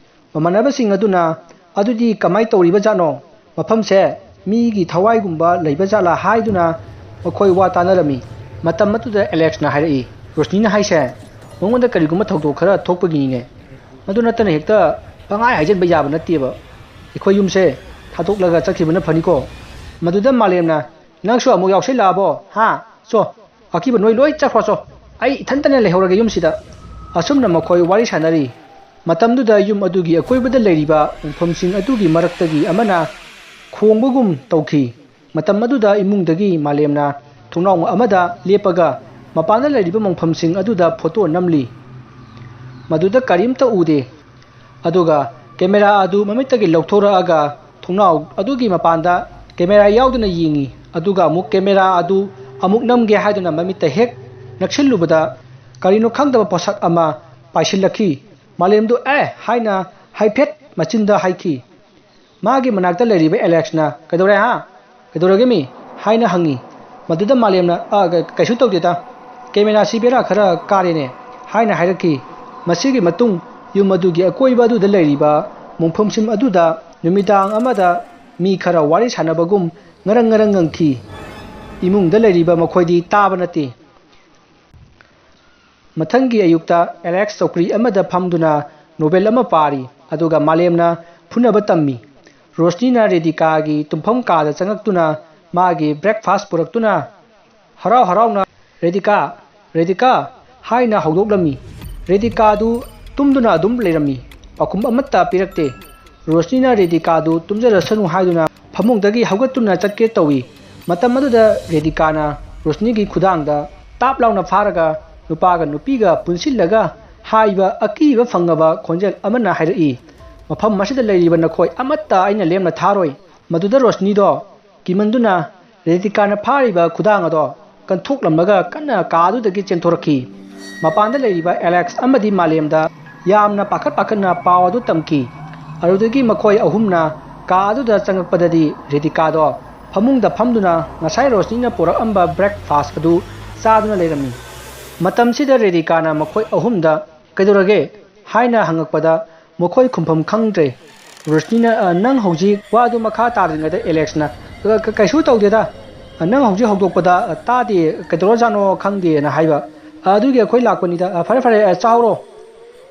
ꯃꯃꯥꯟꯅꯕꯁꯤꯡ ꯑꯗꯨꯅ, "ꯑꯗꯨꯗꯤ ꯀꯃꯥꯏ ꯇꯧꯔꯤꯕ ꯖꯥꯠꯅꯣ? ꯃꯐꯝꯁꯦ ꯃꯤꯒꯤ ꯊꯋꯥꯏꯒꯨꯝꯕ ꯂꯩꯕ ꯖꯥꯠꯂꯥ?" ꯍꯥꯏꯗꯨꯅ ꯃꯈꯣꯏ ꯋꯥ ꯇꯥꯅꯔꯝꯃꯤ꯫ ꯃꯇꯝ ꯑꯗꯨꯗ ꯑꯦꯂꯦꯛꯁꯅ ꯍꯥꯏꯔꯛꯏ, "ꯔꯣꯁꯅꯤꯅ ꯍꯥꯏꯁꯦ ꯃꯉꯣꯟꯗ ꯀꯔꯤꯒꯨꯝꯕ ꯊꯧꯗꯣꯛ ꯈꯔ ꯊꯣꯛꯄꯒꯤꯅꯤꯅꯦ꯫ ꯑꯗꯨ ꯅꯠꯇꯅ ꯍꯦꯛꯇ ꯄꯪꯍꯥꯏ ꯍꯥꯏꯖꯤꯟꯕ ꯌꯥꯕ ꯅꯠꯇꯦꯕ꯫ ꯑꯩꯈꯣꯏ ꯌꯨꯝꯁꯦ ꯊꯥꯗꯣꯛꯂꯒ ꯆꯠꯈꯤꯕꯅ ꯐꯅꯤꯀꯣ꯫" ꯃꯗꯨꯗ ꯃꯥꯂꯦꯝꯅ, "ꯅꯪꯁꯨ ꯑꯃꯨꯛ ꯌꯥꯎꯁꯤꯜꯂꯛꯑꯕꯣ? ꯍꯥ? ꯆꯣ, ꯑꯀꯤꯕ ꯅꯣꯏ ꯂꯣꯏ ꯆꯠꯈ꯭ꯔꯣ ꯆꯣ꯫ ꯑꯩ ꯏꯊꯟꯇꯅ ꯂꯩꯍꯧꯔꯒꯦ ꯌꯨꯝꯁꯤꯗ꯫" ꯑꯁꯨꯝꯅ ꯃꯈꯣꯏ ꯋꯥꯔꯤ ꯁꯥꯟꯅꯔꯤ꯫ ꯃꯇꯝꯗꯨꯗ ꯌꯨꯝ ꯑꯗꯨꯒꯤ ꯑꯀꯣꯏꯕꯗ ꯂꯩꯔꯤꯕ ꯃꯣꯡꯐꯝꯁꯤꯡ ꯑꯗꯨꯒꯤ ꯃꯔꯛꯇꯒꯤ ꯑꯃꯅ ꯈꯣꯡꯕꯒꯨꯝ ꯇꯧꯈꯤ꯫ ꯃꯇꯝ ꯑꯗꯨꯗ ꯏꯃꯨꯡꯗꯒꯤ ꯃꯥꯂꯦꯝꯅ ꯊꯣꯡꯅꯥꯎ ꯑꯃꯗ ꯂꯦꯞꯄꯒ ꯃꯄꯥꯟꯗ ꯂꯩꯔꯤꯕ ꯃꯣꯡꯐꯝꯁꯤꯡ ꯑꯗꯨꯗ ꯐꯣꯇꯣ ꯅꯝꯂꯤ꯫ ꯃꯗꯨꯗ ꯀꯔꯤꯝꯇ ꯎꯗꯦ꯫ ꯑꯗꯨꯒ ꯀꯦꯃꯦꯔꯥ ꯑꯗꯨ ꯃꯃꯤꯠꯇꯒꯤ ꯂꯧꯊꯣꯔꯛꯑꯒ ꯊꯣꯡꯅꯥꯎ ꯑꯗꯨꯒꯤ ꯃꯄꯥꯟꯗ ꯀꯦꯃꯦꯔꯥ ꯌꯥꯎꯗꯅ ꯌꯦꯡꯉꯤ꯫ ꯑꯗꯨꯒ ꯑꯃꯨꯛ ꯀꯦꯃꯦꯔꯥ ꯑꯗꯨ ꯑꯃꯨꯛ ꯅꯝꯒꯦ ꯍꯥꯏꯗꯨꯅ ꯃꯃꯤꯠꯇ ꯍꯦꯛ ꯅꯛꯁꯤꯜꯂꯨꯕꯗ ꯀꯔꯤꯅꯣ ꯈꯪꯗꯕ ꯄꯣꯠꯁꯛ ꯑꯃ ꯄꯥꯏꯁꯤꯜꯂꯛꯈꯤ꯫ ꯃꯥꯂꯦꯝꯗꯨ "ꯑꯦ" ꯍꯥꯏꯅ ꯍꯥꯏꯐꯦꯠ ꯃꯆꯤꯟꯗ ꯍꯥꯏꯈꯤ꯫ ꯃꯥꯒꯤ ꯃꯅꯥꯛꯇ ꯂꯩꯔꯤꯕ ꯑꯦꯂꯦꯛꯁꯅ, "ꯀꯩꯗꯧꯔꯦ ꯍꯥ? ꯀꯩꯗꯧꯔꯒꯦ ꯃꯤ? ꯍꯥꯏꯅ ꯍꯪꯉꯤ꯫ ꯃꯗꯨꯗ ꯃꯥꯂꯦꯝꯅ, "ꯑ, ꯀ-, ꯀꯩꯁꯨ ꯇꯧꯗꯦꯗ, ꯀꯦꯃꯦꯔꯥꯁꯤ ꯕꯦꯔꯥ ꯈꯔ ꯀꯥꯔꯦꯅꯦ" ꯍꯥꯏꯅ ꯍꯥꯏꯔꯛꯈꯤ꯫ ꯃꯁꯤꯒꯤ ꯃꯇꯨꯡ ꯌꯨꯝ ꯑꯗꯨꯒꯤ ꯑꯀꯣꯏꯕ ꯑꯗꯨꯗ ꯂꯩꯔꯤꯕ ꯃꯣꯡꯐꯝꯁꯤꯡ ꯑꯗꯨꯗ ꯅꯨꯃꯤꯗꯥꯡ ꯑꯃꯗ ꯃꯤ ꯈꯔ ꯋꯥꯔꯤ ꯁꯥꯟꯅꯕꯒꯨꯝ ꯉꯔꯪ ꯉꯔꯪ ꯉꯪꯈꯤ꯫ ꯏꯃꯨꯡꯗ ꯂꯩꯔꯤꯕ ꯃꯈꯣꯏꯗꯤ ꯇꯥꯕ ꯅꯠꯇꯦ꯫ ꯃꯊꯪꯒꯤ ꯑꯌꯨꯛꯇ ꯑꯦꯂꯦꯛꯁ ꯆꯧꯀ꯭ꯔꯤ ꯑꯃꯗ ꯐꯝꯗꯨꯅ ꯅꯣꯚꯦꯜ ꯑꯃ ꯄꯥꯔꯤ, ꯑꯗꯨꯒ ꯃꯥꯂꯦꯝꯅ ꯐꯨꯅꯕ ꯇꯝꯃꯤ꯫ ꯔꯣꯁꯅꯤꯅ ꯔꯦꯗꯤꯀꯥꯒꯤ ꯇꯨꯝꯐꯝ ꯀꯥꯗ ꯆꯪꯉꯛꯇꯨꯅ ꯃꯥꯒꯤ ꯕ꯭ꯔꯦꯛꯐꯥꯁ ꯄꯨꯔꯛꯇꯨꯅ ꯍꯔꯥꯎ ꯍꯔꯥꯎꯅ, "ꯔꯦꯗꯤꯀꯥ, ꯔꯦꯗꯤꯀꯥ" ꯍꯥꯏꯅ ꯍꯧꯗꯣꯛꯂꯝꯃꯤ꯫ ꯔꯦꯗꯤꯀꯥꯗꯨ ꯇꯨꯝꯗꯨꯅ ꯑꯗꯨꯝ ꯂꯩꯔꯝꯃꯤ꯫ ꯄꯥꯎꯈꯨꯝ ꯑꯃꯠꯇ ꯄꯤꯔꯛꯇꯦ꯫ ꯔꯣꯁꯅꯤꯅ ꯔꯦꯗꯤꯀꯥꯗꯨ ꯇꯨꯝꯖꯔꯁꯅꯨ ꯍꯥꯏꯗꯨꯅ ꯐꯃꯨꯡꯗꯒꯤ ꯍꯧꯒꯠꯇꯨꯅ ꯆꯠꯀꯦ ꯇꯧꯏ꯫ ꯃꯇꯝ ꯑꯗꯨꯗ ꯔꯦꯗꯤꯀꯥꯅ ꯔꯣꯁꯅꯤꯒꯤ ꯈꯨꯗꯥꯡꯗ ꯇꯥꯞ ꯂꯥꯎꯅ ꯐꯥꯔꯒ ꯅꯨꯄꯥꯒ ꯅꯨꯄꯤꯒ ꯄꯨꯟꯁꯤꯜꯂꯒ ꯍꯥꯏꯕ ꯑꯀꯤꯕ ꯐꯪꯉꯕ ꯈꯣꯟꯖꯦꯜ ꯑꯃꯅ ꯍꯥꯏꯔꯛꯏ, "ꯃꯐꯝ ꯑꯁꯤꯗ ꯂꯩꯔꯤꯕ ꯅꯈꯣꯏ ꯑꯃꯠꯇ ꯑꯩꯅ ꯂꯦꯝꯅ ꯊꯥꯔꯣꯏ"꯫ ꯃꯗꯨꯗ ꯔꯣꯁꯅꯤꯗꯣ ꯀꯤꯃꯟꯗꯨꯅ ꯔꯦꯗꯤꯀꯥꯅ ꯐꯥꯔꯤꯕ ꯈꯨꯗꯥꯡ ꯑꯗꯣ ꯀꯟꯊꯣꯛꯂꯝꯂꯒ ꯀꯟꯅ ꯀꯥ ꯑꯗꯨꯗꯒꯤ ꯆꯦꯟꯊꯣꯔꯛꯈꯤ꯫ ꯃꯄꯥꯟꯗ ꯂꯩꯔꯤꯕ ꯑꯦꯂꯦꯛꯁ ꯑꯃꯗꯤ ꯃꯥꯂꯦꯝꯗ ꯌꯥꯝꯅ ꯄꯥꯈꯠ ꯄꯥꯈꯠꯅ ꯄꯥꯎ ꯑꯗꯨ ꯇꯝꯈꯤ꯫ ꯑꯗꯨꯗꯒꯤ ꯃꯈꯣꯏ ꯑꯍꯨꯝꯅ ꯀꯥ ꯑꯗꯨꯗ ꯆꯪꯉꯛꯄꯗꯗꯤ ꯔꯦꯗꯤꯀꯥꯗꯣ ꯐꯃꯨꯡꯗ ꯐꯝꯗꯨꯅ ꯉꯁꯥꯏ ꯔꯣꯁꯅꯤꯅ ꯄꯨꯔꯛꯑꯝꯕ ꯕ꯭ꯔꯦꯛꯐꯥꯁ ꯑꯗꯨ ꯆꯥꯗꯨꯅ ꯂꯩꯔꯝꯃꯤ꯫ ꯃꯇꯝꯁꯤꯗ ꯔꯦꯗꯤꯀꯥꯅ ꯃꯈꯣꯏ ꯑꯍꯨꯝꯗ "ꯀꯩꯗꯧꯔꯒꯦ?" ꯍꯥꯏꯅ ꯍꯪꯉꯛꯄꯗ ꯃꯈꯣꯏ ꯈꯨꯝꯐꯝ ꯈꯪꯗ꯭ꯔꯦ꯫ ꯔꯣꯁꯅꯤꯅ, "ꯑ, ꯅꯪ ꯍꯧꯖꯤꯛ" ꯋꯥꯗꯨ ꯃꯈꯥ ꯇꯥꯗ꯭ꯔꯤꯉꯩꯗ ꯑꯦꯂꯦꯛꯁꯅ, "ꯑ, ꯀ-, ꯀꯩꯁꯨ ꯇꯧꯗꯦꯗ, ꯑ, ꯅꯪ ꯍꯧꯖꯤꯛ ꯍꯧꯗꯣꯛꯄꯗ, ꯑ, ꯇꯥꯗꯦ, ꯀꯩꯗꯧꯔꯖꯥꯠꯅꯣ ꯈꯪꯗꯦꯅ" ꯍꯥꯏꯕ꯫ "ꯑ, ꯑꯗꯨꯒꯤ ꯑꯩꯈꯣꯏ ꯂꯥꯛꯄꯅꯤꯗ, ꯑ, ꯐꯔꯦ, ꯐꯔꯦ, ꯑ, ꯆꯥꯍꯧꯔꯣ"꯫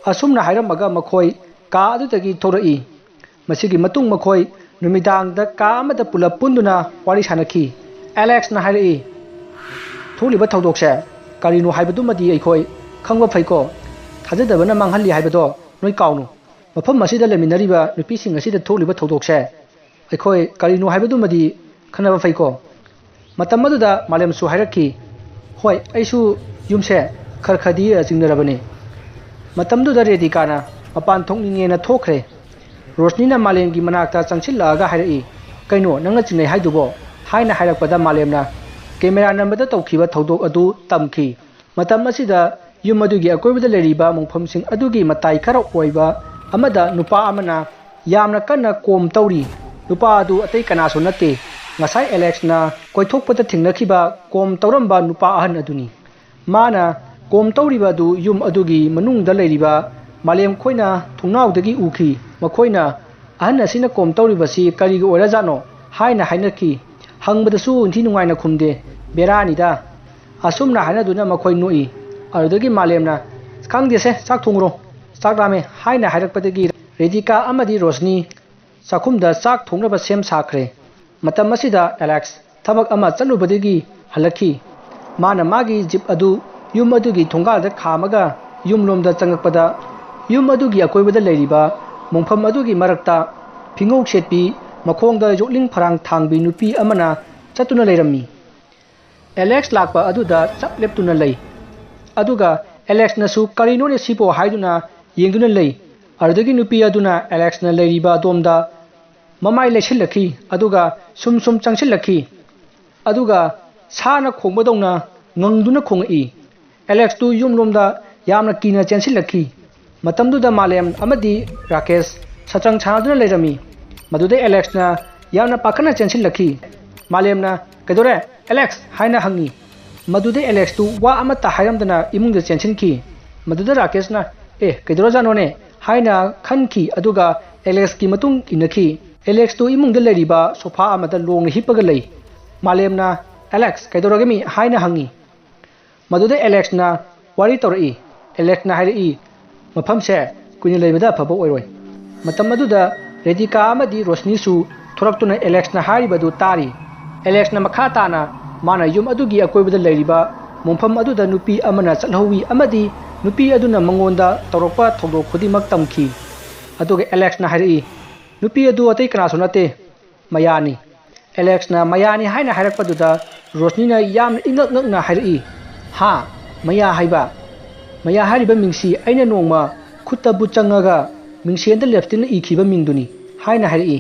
ꯑꯁꯨꯝꯅ ꯍꯥꯏꯔꯝꯃꯒ ꯃꯈꯣꯏ ꯀꯥ ꯑꯗꯨꯗꯒꯤ ꯊꯣꯔꯛꯏ꯫ ꯃꯁꯤꯒꯤ ꯃꯇꯨꯡ ꯃꯈꯣꯏ ꯅꯨꯃꯤꯗꯥꯡꯗ ꯀꯥ ꯑꯃꯗ ꯄꯨꯂꯞ ꯄꯨꯟꯗꯨꯅ ꯋꯥꯔꯤ ꯁꯥꯅꯈꯤ꯫ ꯑꯦꯂꯦꯛꯁꯅ ꯍꯥꯏꯔꯛꯏ, "ꯊꯣꯛꯂꯤꯕ ꯊꯧꯗꯣꯛꯁꯦ ꯀꯔꯤꯅꯣ ꯍꯥꯏꯕꯗꯨꯃꯗꯤ ꯑꯩꯈꯣꯏ ꯈꯪꯕ ꯐꯩꯀꯣ꯫ ꯊꯥꯖꯗꯕꯅ ꯃꯥꯡꯍꯜꯂꯤ ꯍꯥꯏꯕꯗꯣ ꯅꯣꯏ ꯀꯥꯎꯅꯨ꯫ ꯃꯐꯝ ꯑꯁꯤꯗ ꯂꯩꯃꯤꯟꯅꯔꯤꯕ ꯅꯨꯄꯤꯁꯤꯡ ꯑꯁꯤꯗ ꯊꯣꯛꯂꯤꯕ ꯊꯧꯗꯣꯛꯁꯦ ꯑꯩꯈꯣꯏ ꯀꯔꯤꯅꯣ ꯍꯥꯏꯕꯗꯨꯃꯗꯤ ꯈꯟꯅꯕ ꯐꯩꯀꯣ"꯫ ꯃꯇꯝ ꯑꯗꯨꯗ ꯃꯥꯂꯦꯝꯁꯨ ꯍꯥꯏꯔꯛꯈꯤ, "ꯍꯣꯏ, ꯑꯩꯁꯨ ꯌꯨꯝꯁꯦ ꯈꯔ ꯈꯔꯗꯤ ꯆꯤꯡꯅꯔꯕꯅꯤ"꯫ ꯃꯇꯝꯗꯨꯗ ꯔꯦꯗꯤꯀꯥꯅ ꯃꯄꯥꯟ ꯊꯣꯛꯅꯤꯡꯉꯦꯅ ꯊꯣꯛꯈ꯭ꯔꯦ꯫ ꯔꯣꯁꯅꯤꯅ ꯃꯥꯂꯦꯝꯒꯤ ꯃꯅꯥꯛꯇ ꯆꯪꯁꯤꯜꯂꯛꯑꯒ ꯍꯥꯏꯔꯛꯏ, "ꯀꯩꯅꯣ ꯅꯪꯅ ꯆꯤꯡꯅꯩ ꯍꯥꯏꯗꯨꯕꯣ?" ꯍꯥꯏꯅ ꯍꯥꯏꯔꯛꯄꯗ ꯃꯥꯂꯦꯝꯅ ꯀꯦꯃꯦꯔꯥ ꯅꯝꯕꯗ ꯇꯧꯈꯤꯕ ꯊꯧꯗꯣꯛ ꯑꯗꯨ ꯇꯝꯈꯤ꯫ ꯃꯇꯝ ꯑꯁꯤꯗ ꯌꯨꯝ ꯑꯗꯨꯒꯤ ꯑꯀꯣꯏꯕꯗ ꯂꯩꯔꯤꯕ ꯃꯣꯡꯐꯝꯁꯤꯡ ꯑꯗꯨꯒꯤ ꯃꯇꯥꯏ ꯈꯔ ꯑꯣꯏꯕ ꯑꯃꯗ ꯅꯨꯄꯥ ꯑꯃꯅ ꯌꯥꯝꯅ ꯀꯟꯅ ꯀꯣꯝ ꯇꯧꯔꯤ꯫ ꯅꯨꯄꯥ ꯑꯗꯨ ꯑꯇꯩ ꯀꯅꯥꯁꯨ ꯅꯠꯇꯦ, ꯉꯁꯥꯏ ꯑꯦꯂꯦꯛꯁꯅ ꯀꯣꯏꯊꯣꯛꯄꯗ ꯊꯦꯡꯅꯈꯤꯕ ꯀꯣꯝ ꯇꯧꯔꯝꯕ ꯅꯨꯄꯥ ꯑꯍꯟ ꯑꯗꯨꯅꯤ꯫ ꯃꯥꯅ ꯀꯣꯝ ꯇꯧꯔꯤꯕ ꯑꯗꯨ ꯌꯨꯝ ꯑꯗꯨꯒꯤ ꯃꯅꯨꯡꯗ ꯂꯩꯔꯤꯕ ꯃꯥꯂꯦꯝ ꯈꯣꯏꯅ ꯊꯣꯡꯅꯥꯎꯗꯒꯤ ꯎꯈꯤ꯫ ꯃꯈꯣꯏꯅ "ꯑꯍꯟ ꯑꯁꯤꯅ ꯀꯣꯝ ꯇꯧꯔꯤꯕꯁꯤ ꯀꯔꯤꯒꯤ ꯑꯣꯏꯔꯖꯥꯠꯅꯣ?" ꯍꯥꯏꯅ ꯍꯥꯏꯅꯈꯤ꯫ ꯍꯪꯕꯗꯁꯨ ꯏꯟꯊꯤ ꯅꯨꯡꯉꯥꯏꯅ ꯈꯨꯝꯗꯦ꯫ "ꯕꯦꯔꯥꯅꯤꯗ!" ꯑꯁꯨꯝꯅ ꯍꯥꯏꯅꯗꯨꯅ ꯃꯈꯣꯏ ꯅꯣꯛꯏ꯫ ꯑꯗꯨꯗꯒꯤ ꯃꯥꯂꯦꯝꯅ, "ꯈꯪꯗꯦꯁꯦ, ꯆꯥꯛ ꯊꯣꯡꯉꯨꯔꯣ, ꯆꯥꯛ ꯂꯥꯝꯃꯦ" ꯍꯥꯏꯅ ꯍꯥꯏꯔꯛꯄꯗꯒꯤ ꯔꯦꯗꯤꯀꯥ ꯑꯃꯗꯤ ꯔꯣꯁꯅꯤ ꯆꯥꯛꯈꯨꯝꯗ ꯆꯥꯛ ꯊꯣꯡꯅꯕ ꯁꯦꯝ ꯁꯥꯈ꯭ꯔꯦ꯫ ꯃꯇꯝ ꯑꯁꯤꯗ ꯑꯦꯂꯦꯛꯁ ꯊꯕꯛ ꯑꯃ ꯆꯠꯂꯨꯕꯗꯒꯤ ꯍꯜꯂꯛꯈꯤ꯫ ꯃꯥꯅ ꯃꯥꯒꯤ ꯖꯤꯞ ꯑꯗꯨ ꯌꯨꯝ ꯑꯗꯨꯒꯤ ꯊꯣꯡꯒꯥꯜꯗ ꯈꯥꯝꯃꯒ ꯌꯨꯝꯂꯣꯝꯗ ꯆꯪꯂꯛꯄꯗ, ꯌꯨꯝ ꯑꯗꯨꯒꯤ ꯑꯀꯣꯏꯕꯗ ꯂꯩꯔꯤꯕ ꯃꯣꯡꯐꯝ ꯑꯗꯨꯒꯤ ꯃꯔꯛꯇ ꯐꯤꯉꯧ ꯁꯦꯠꯄꯤ, ꯃꯈꯣꯡꯗ ꯌꯣꯠꯂꯤꯡ ꯐꯔꯥꯡ ꯊꯥꯡꯕꯤ ꯅꯨꯄꯤ ꯑꯃꯅ ꯆꯠꯇꯨꯅ ꯂꯩꯔꯝꯃꯤ꯫ ꯑꯦꯂꯦꯛꯁ ꯂꯥꯛꯄ ꯑꯗꯨꯗ ꯆꯞ ꯂꯦꯞꯇꯨꯅ ꯂꯩ꯫ ꯑꯗꯨꯒ ꯑꯦꯂꯦꯛꯁꯅꯁꯨ "ꯀꯔꯤꯅꯣꯅꯦ ꯁꯤꯕꯣ?" ꯍꯥꯏꯗꯨꯅ ꯌꯦꯡꯗꯨꯅ ꯂꯩ꯫ ꯑꯗꯨꯗꯒꯤ ꯅꯨꯄꯤ ꯑꯗꯨꯅ ꯑꯦꯂꯦꯛꯁꯅ ꯂꯩꯔꯤꯕ ꯑꯗꯣꯝꯗ ꯃꯃꯥꯏ ꯂꯩꯁꯤꯜꯂꯛꯈꯤ, ꯑꯗꯨꯒ ꯁꯨꯝ ꯁꯨꯝ ꯆꯪꯁꯤꯜꯂꯛꯈꯤ꯫ ꯑꯗꯨꯒ ꯁꯥꯅ ꯈꯣꯡꯕꯗꯧꯅ ꯉꯪꯗꯨꯅ ꯈꯣꯡꯉꯛꯏ꯫ ꯑꯦꯂꯦꯛꯁꯇꯨ ꯌꯨꯝꯂꯣꯝꯗ ꯌꯥꯝꯅ ꯀꯤꯅ ꯆꯦꯟꯁꯤꯜꯂꯛꯈꯤ꯫ ꯃꯇꯝꯗꯨꯗ ꯃꯥꯂꯦꯝ ꯑꯃꯗꯤ ꯔꯥꯀꯦꯁ ꯁꯇ꯭ꯔꯪ ꯁꯥꯟꯅꯗꯨꯅ ꯂꯩꯔꯝꯃꯤ꯫ ꯃꯗꯨꯗ ꯑꯦꯂꯦꯛꯁꯅ ꯌꯥꯝꯅ ꯄꯥꯈꯠꯅ ꯆꯦꯟꯁꯤꯜꯂꯛꯈꯤ꯫ ꯃꯥꯂꯦꯝꯅ, "ꯀꯩꯗꯧꯔꯦ, ꯑꯦꯂꯦꯛꯁ?" ꯍꯥꯏꯅ ꯍꯪꯉꯤ꯫ ꯃꯗꯨꯗ ꯑꯦꯂꯦꯛꯁꯇꯨ ꯋꯥ ꯑꯃꯠꯇ ꯍꯥꯏꯔꯝꯗꯅ ꯏꯃꯨꯡꯗ ꯆꯦꯟꯁꯤꯟꯈꯤ꯫ ꯃꯗꯨꯗ ꯔꯥꯀꯦꯁꯅ, "ꯑꯦ, ꯀꯩꯗꯧꯔꯖꯥꯠꯅꯣꯅꯦ?" ꯍꯥꯏꯅ ꯈꯟꯈꯤ, ꯑꯗꯨꯒ ꯑꯦꯂꯦꯛꯁꯀꯤ ꯃꯇꯨꯡ ꯏꯟꯅꯈꯤ꯫ ꯑꯦꯂꯦꯛꯁꯇꯨ ꯏꯃꯨꯡꯗ ꯂꯩꯔꯤꯕ ꯁꯣꯐꯥ ꯑꯃꯗ ꯂꯣꯡꯅ ꯍꯤꯞꯄꯒ ꯂꯩ꯫ ꯃꯥꯂꯦꯝꯅ, "ꯑꯦꯂꯦꯛꯁ, ꯀꯩꯗꯧꯔꯒꯦ ꯃꯤ?" ꯍꯥꯏꯅ ꯍꯪꯉꯤ꯫ ꯃꯗꯨꯗ ꯑꯦꯂꯦꯛꯁꯅ ꯋꯥꯔꯤ ꯇꯧꯔꯛꯏ꯫ ꯑꯦꯂꯦꯛꯁꯅ ꯍꯥꯏꯔꯛꯏ, "ꯃꯐꯝꯁꯦ ꯀꯨꯏꯅ ꯂꯩꯕꯗ ꯑꯐꯕ ꯑꯣꯏꯔꯣꯏ"꯫ ꯃꯇꯝ ꯑꯗꯨꯗ ꯔꯦꯗꯤꯀꯥ ꯑꯃꯗꯤ ꯔꯣꯁꯅꯤꯁꯨ ꯊꯣꯔꯛꯇꯨꯅ ꯑꯦꯂꯦꯛꯁꯅ ꯍꯥꯏꯔꯤꯕꯗꯨ ꯇꯥꯔꯤ꯫ ꯑꯦꯂꯦꯛꯁꯅ ꯃꯈꯥ ꯇꯥꯅ ꯃꯥꯅ ꯌꯨꯝ ꯑꯗꯨꯒꯤ ꯑꯀꯣꯏꯕꯗ ꯂꯩꯔꯤꯕ ꯃꯣꯡꯐꯝ ꯑꯗꯨꯗ ꯅꯨꯄꯤ ꯑꯃꯅ ꯆꯠꯍꯧꯋꯤ ꯑꯃꯗꯤ ꯅꯨꯄꯤ ꯑꯗꯨꯅ ꯃꯉꯣꯟꯗ ꯇꯧꯔꯛꯄ ꯊꯧꯗꯣꯛ ꯈꯨꯗꯤꯡꯃꯛ ꯇꯝꯈꯤ꯫ ꯑꯗꯨꯒ ꯑꯦꯂꯦꯛꯁꯅ ꯍꯥꯏꯔꯛꯏ, "ꯅꯨꯄꯤ ꯑꯗꯨ ꯑꯇꯩ ꯀꯅꯥꯁꯨ ꯅꯠꯇꯦ, ꯃꯌꯥꯅꯤ"꯫ ꯑꯦꯂꯦꯛꯁꯅ "ꯃꯌꯥꯅꯤ" ꯍꯥꯏꯅ ꯍꯥꯏꯔꯛꯄꯗꯨꯗ ꯔꯣꯁꯅꯤꯅ ꯌꯥꯝꯅ ꯏꯉꯛ ꯉꯛꯅ ꯍꯥꯏꯔꯛꯏ, "ꯍꯥ? ꯃꯌꯥ ꯍꯥꯏꯕ? ꯃꯌꯥ ꯍꯥꯏꯔꯤꯕ ꯃꯤꯡꯁꯤ ꯑꯩꯅ ꯅꯣꯡꯃ ꯈꯨꯠꯇ ꯕꯨꯠ ꯆꯪꯉꯒ ꯃꯤꯡꯁꯦꯟꯗ ꯂꯦꯞꯇꯤꯟꯅ ꯏꯈꯤꯕ ꯃꯤꯡꯗꯨꯅꯤ" ꯍꯥꯏꯅ ꯍꯥꯏꯔꯛꯏ꯫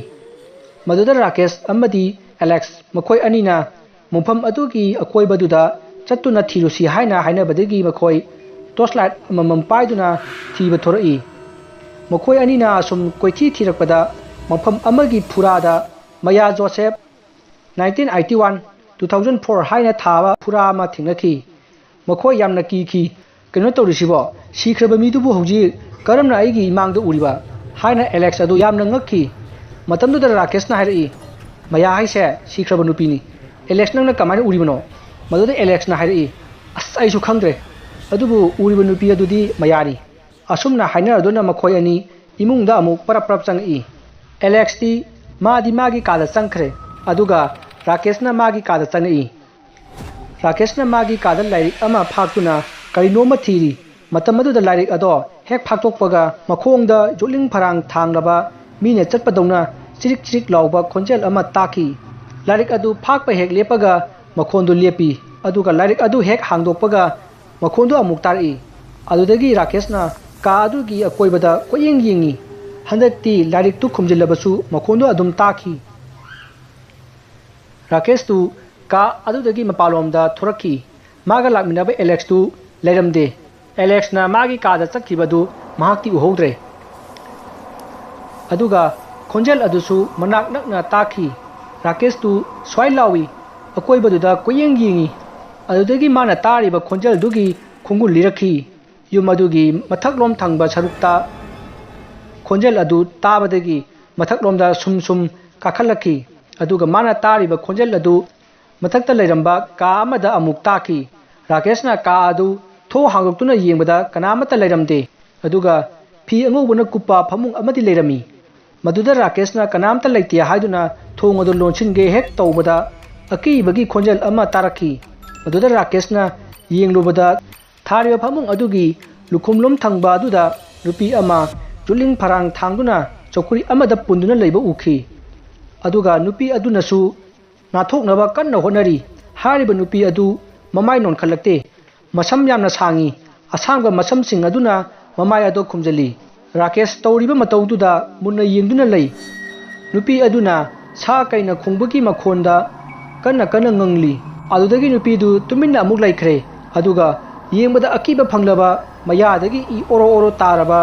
ꯃꯗꯨꯗ ꯔꯥꯀꯦꯁ ꯑꯃꯗꯤ ꯑꯦꯂꯦꯛꯁ ꯃꯈꯣꯏ ꯑꯅꯤꯅ ꯃꯐꯝ ꯑꯗꯨꯒꯤ ꯑꯀꯣꯏꯕꯗꯨꯗ ꯆꯠꯇꯨꯅ ꯊꯤꯔꯨꯁꯤ ꯍꯥꯏꯅ ꯍꯥꯏꯅꯕꯗꯒꯤ ꯃꯈꯣꯏ ꯇꯣꯔꯆ ꯂꯥꯏꯠ ꯑꯃꯃꯝ ꯄꯥꯏꯗꯨꯅ ꯊꯤꯕ ꯊꯣꯔꯛꯏ꯫ ꯃꯈꯣꯏ ꯑꯅꯤꯅ ꯑꯁꯨꯝ ꯀꯣꯏꯊꯤ ꯊꯤꯔꯛꯄꯗ ꯃꯐꯝ ꯑꯃꯒꯤ ꯐꯨꯔꯥꯗ ꯃꯌꯥ Joseph nineteen eighty one, two thousand four ꯍꯥꯏꯅ ꯊꯥꯕ ꯐꯨꯔꯥ ꯑꯃ ꯊꯦꯡꯅꯈꯤ꯫ ꯃꯈꯣꯏ ꯌꯥꯝꯅ ꯀꯤꯈꯤ꯫ "ꯀꯩꯅꯣ ꯇꯧꯔꯤꯁꯤꯕꯣ? ꯁꯤꯈ꯭ꯔꯕ ꯃꯤꯗꯨꯕꯨ ꯍꯧꯖꯤꯛ ꯀꯔꯝꯅ ꯑꯩꯒꯤ ꯏꯃꯥꯡꯗ ꯎꯔꯤꯕ?" ꯍꯥꯏꯅ ꯑꯦꯂꯦꯛꯁ ꯑꯗꯨ ꯌꯥꯝꯅ ꯉꯛꯈꯤ꯫ ꯃꯇꯝꯗꯨꯗ ꯔꯥꯀꯦꯁꯅ ꯍꯥꯏꯔꯛꯏ, "ꯃꯌꯥ ꯍꯥꯏꯁꯦ ꯁꯤꯈ꯭ꯔꯕ ꯅꯨꯄꯤꯅꯤ꯫ ꯑꯦꯂꯦꯛꯁ, ꯅꯪꯅ ꯀꯃꯥꯏꯅ ꯎꯔꯤꯕꯅꯣ?" ꯃꯗꯨꯗ ꯑꯦꯂꯦꯛꯁꯅ ꯍꯥꯏꯔꯛꯏ, "ꯑꯁ, ꯑꯩꯁꯨ ꯈꯪꯗ꯭ꯔꯦ꯫ ꯑꯗꯨꯕꯨ ꯎꯔꯤꯕ ꯅꯨꯄꯤ ꯑꯗꯨꯗꯤ ꯃꯌꯥꯅꯤ꯫" ꯑꯁꯨꯝꯅ ꯍꯥꯏꯅꯔꯗꯨꯅ ꯃꯈꯣꯏ ꯑꯅꯤ ꯏꯃꯨꯡꯗ ꯑꯃꯨꯛ ꯄꯔꯞ ꯄꯔꯞ ꯆꯪꯉꯛꯏ꯫ ꯑꯦꯂꯦꯛꯁꯇꯤ ꯃꯥꯗꯤ ꯃꯥꯒꯤ ꯀꯥꯗ ꯆꯪꯈ꯭ꯔꯦ, ꯑꯗꯨꯒ ꯔꯥꯀꯦꯁꯅ ꯃꯥꯒꯤ ꯀꯥꯗ ꯆꯪꯉꯛꯏ꯫ ꯔꯥꯀꯦꯁꯅ ꯃꯥꯒꯤ ꯀꯥꯗ ꯂꯥꯏꯔꯤꯛ ꯑꯃ ꯐꯥꯛꯇꯨꯅ ꯀꯔꯤꯅꯣꯃ ꯊꯤꯔꯤ꯫ ꯃꯇꯝ ꯑꯗꯨꯗ ꯂꯥꯏꯔꯤꯛ ꯑꯗꯣ ꯍꯦꯛ ꯐꯥꯛꯇꯣꯛꯄꯒ ꯃꯈꯣꯡꯗ ꯌꯣꯠꯂꯤꯡ ꯐꯔꯥꯡ ꯊꯥꯡꯂꯕ ꯃꯤꯅ ꯆꯠꯄꯗꯧꯅ ꯆꯤꯔꯤꯛ ꯆꯤꯔꯤꯛ ꯂꯥꯎꯕ ꯈꯣꯟꯖꯦꯜ ꯑꯃ ꯇꯥꯈꯤ꯫ ꯂꯥꯏꯔꯤꯛ ꯑꯗꯨ ꯐꯥꯛꯄ ꯍꯦꯛ ꯂꯦꯞꯄꯒ ꯃꯈꯣꯟꯗꯨ ꯂꯦꯞꯄꯤ, ꯑꯗꯨꯒ ꯂꯥꯏꯔꯤꯛ ꯑꯗꯨ ꯍꯦꯛ ꯍꯥꯡꯗꯣꯛꯄꯒ ꯃꯈꯣꯟꯗꯨ ꯑꯃꯨꯛ ꯇꯥꯔꯛꯏ꯫ ꯑꯗꯨꯗꯒꯤ ꯔꯥꯀꯦꯁꯅ ꯀꯥ ꯑꯗꯨꯒꯤ ꯑꯀꯣꯏꯕꯗ ꯀꯣꯏꯌꯦꯡ ꯌꯦꯡꯉꯤ꯫ ꯍꯟꯗꯛꯇꯤ ꯂꯥꯏꯔꯤꯛꯇꯨ ꯈꯨꯝꯖꯤꯜꯂꯕꯁꯨ ꯃꯈꯣꯟꯗꯨ ꯑꯗꯨꯝ ꯇꯥꯈꯤ꯫ ꯔꯥꯀꯦꯁꯇꯨ ꯀꯥ ꯑꯗꯨꯗꯒꯤ ꯃꯄꯥꯟꯂꯣꯝꯗ ꯊꯣꯔꯛꯈꯤ꯫ ꯃꯥꯒ ꯂꯥꯛꯃꯤꯟꯅꯕ ꯑꯦꯂꯦꯛꯁꯇꯨ ꯂꯩꯔꯝꯗꯦ꯫ ꯑꯦꯂꯦꯛꯁꯅ ꯃꯥꯒꯤ ꯀꯥꯗ ꯆꯠꯈꯤꯕꯗꯨ ꯃꯍꯥꯛꯇꯤ ꯎꯍꯧꯗ꯭ꯔꯦ꯫ ꯑꯗꯨꯒ ꯈꯣꯟꯖꯦꯜ ꯑꯗꯨꯁꯨ ꯃꯅꯥꯛ ꯅꯛꯅ ꯇꯥꯈꯤ꯫ ꯔꯥꯀꯦꯁꯇꯨ ꯁ꯭ꯋꯥꯏ ꯂꯥꯎꯏ, ꯑꯀꯣꯏꯕꯗꯨꯗ ꯀꯣꯏꯌꯦꯡ ꯌꯦꯡꯉꯤ꯫ ꯑꯗꯨꯗꯒꯤ ꯃꯥꯅ ꯇꯥꯔꯤꯕ ꯈꯣꯟꯖꯦꯜꯗꯨꯒꯤ ꯈꯣꯡꯒꯨꯜ ꯂꯤꯔꯛꯈꯤ꯫ ꯌꯨꯝ ꯑꯗꯨꯒꯤ ꯃꯊꯛꯂꯣꯝ ꯊꯪꯕ ꯁꯔꯨꯛꯇ ꯈꯣꯟꯖꯦꯜ ꯑꯗꯨ ꯇꯥꯕꯗꯒꯤ ꯃꯊꯛꯂꯣꯝꯗ ꯁꯨꯝ ꯁꯨꯝ ꯀꯥꯈꯠꯂꯛꯈꯤ꯫ ꯑꯗꯨꯒ ꯃꯥꯅ ꯇꯥꯔꯤꯕ ꯈꯣꯟꯖꯦꯜ ꯑꯗꯨ ꯃꯊꯛꯇ ꯂꯩꯔꯝꯕ ꯀꯥ ꯑꯃꯗ ꯑꯃꯨꯛ ꯇꯥꯈꯤ꯫ ꯔꯥꯀꯦꯁꯅ ꯀꯥ ꯑꯗꯨ ꯊꯣꯡ ꯍꯥꯡꯗꯣꯛꯇꯨꯅ ꯌꯦꯡꯕꯗ ꯀꯅꯥꯃꯠꯇ ꯂꯩꯔꯝꯗꯦ꯫ ꯑꯗꯨꯒ ꯐꯤ ꯑꯉꯧꯕꯅ ꯀꯨꯞꯄ ꯐꯃꯨꯡ ꯑꯃꯗꯤ ꯂꯩꯔꯝꯃꯤ꯫ ꯃꯗꯨꯗ ꯔꯥꯀꯦꯁꯅ ꯀꯅꯥꯝꯇ ꯂꯩꯇꯦ ꯍꯥꯏꯗꯨꯅ ꯊꯣꯡ ꯑꯗꯨ ꯂꯣꯟꯁꯤꯟꯒꯦ ꯍꯦꯛ ꯇꯧꯕꯗ, ꯑꯀꯤꯕꯒꯤ ꯈꯣꯟꯖꯦꯜ ꯑꯃ ꯇꯥꯔꯛꯈꯤ꯫ ꯃꯗꯨꯗ ꯔꯥꯀꯦꯁꯅ ꯌꯦꯡꯂꯨꯕꯗ, ꯊꯥꯔꯤꯕ ꯐꯃꯨꯡ ꯑꯗꯨꯒꯤ ꯂꯨꯈꯨꯝꯂꯣꯝ ꯊꯪꯕ ꯑꯗꯨꯗ ꯅꯨꯄꯤ ꯑꯃ ꯌꯣꯠꯂꯤꯡ ꯐꯔꯥꯡ ꯊꯥꯡꯗꯨꯅ ꯆꯧꯀ꯭ꯔꯤ ꯑꯃꯗ ꯄꯨꯟꯗꯨꯅ ꯂꯩꯕ ꯎꯈꯤ꯫ ꯑꯗꯨꯒ ꯅꯨꯄꯤ ꯑꯗꯨꯅꯁꯨ ꯅꯥꯟꯊꯣꯛꯅꯕ ꯀꯟꯅ ꯍꯣꯠꯅꯔꯤ꯫ ꯍꯥꯏꯔꯤꯕ ꯅꯨꯄꯤ ꯑꯗꯨ ꯃꯃꯥꯏ ꯅꯣꯟꯈꯠꯂꯛꯇꯦ꯫ ꯃꯁꯝ ꯌꯥꯝꯅ ꯁꯥꯡꯏ꯫ ꯑꯁꯥꯡꯕ ꯃꯁꯝꯁꯤꯡ ꯑꯗꯨꯅ ꯃꯃꯥꯏ ꯑꯗꯨ ꯈꯨꯝꯖꯤꯜꯂꯤ꯫ ꯔꯥꯀꯦꯁ ꯇꯧꯔꯤꯕ ꯃꯇꯧꯗꯨꯗ ꯃꯨꯟꯅ ꯌꯦꯡꯗꯨꯅ ꯂꯩ꯫ ꯅꯨꯄꯤ ꯑꯗꯨꯅ ꯁꯥ ꯀꯩꯅ ꯈꯣꯡꯕꯒꯤ ꯃꯈꯣꯟꯗ ꯀꯟꯅ ꯀꯟꯅ ꯉꯪꯂꯤ꯫ ꯑꯗꯨꯗꯒꯤ ꯅꯨꯄꯤꯗꯨ ꯇꯨꯃꯤꯟꯅ ꯑꯃꯨꯛ ꯂꯩꯈ꯭ꯔꯦ꯫ ꯑꯗꯨꯒ ꯌꯦꯡꯕꯗ ꯑꯀꯤꯕ ꯐꯪꯂꯕ, ꯃꯌꯥꯗꯒꯤ ꯏ ꯑꯣꯔꯣ ꯑꯣꯔꯣ ꯇꯥꯔꯕ,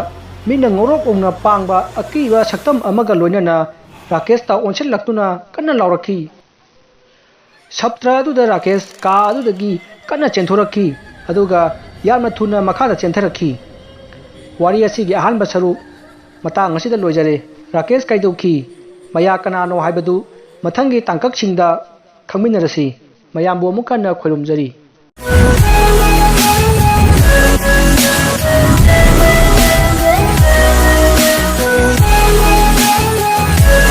ꯃꯤꯠꯅ ꯉꯧꯔꯣꯛ ꯉꯧꯅ ꯄꯥꯡꯕ ꯑꯀꯤꯕ ꯁꯛꯇꯝ ꯑꯃꯒ ꯂꯣꯏꯅꯅ ꯔꯥꯀꯦꯁꯇ ꯑꯣꯟꯁꯤꯜꯂꯛꯇꯨꯅ ꯀꯟꯅ ꯂꯥꯎꯔꯛꯈꯤ꯫ ꯁꯞꯇ꯭ꯔ ꯑꯗꯨꯗ ꯔꯥꯀꯦꯁ ꯀꯥ ꯑꯗꯨꯗꯒꯤ ꯀꯟꯅ ꯆꯦꯟꯊꯣꯔꯛꯈꯤ, ꯑꯗꯨꯒ ꯌꯥꯝꯅ ꯊꯨꯅ ꯃꯈꯥꯗ ꯆꯦꯟꯊꯔꯛꯈꯤ꯫ ꯋꯥꯔꯤ ꯑꯁꯤꯒꯤ ꯑꯍꯥꯟꯕ ꯁꯔꯨꯛ ꯃꯇꯥꯡ ꯑꯁꯤꯗ ꯂꯣꯏꯖꯔꯦ꯫ ꯔꯥꯀꯦꯁ ꯀꯩꯗꯧꯈꯤ? ꯃꯌꯥ ꯀꯅꯥꯅꯣ ꯍꯥꯏꯕꯗꯨ ꯃꯊꯪꯒꯤ ꯇꯥꯡꯀꯛꯁꯤꯡꯗ ꯈꯪꯃꯤꯟꯅꯔꯁꯤ꯫ ꯃꯌꯥꯝꯕꯨ ꯑꯃꯨꯛ ꯍꯟꯅ ꯈꯣꯏꯔꯨꯝꯖꯔꯤ꯫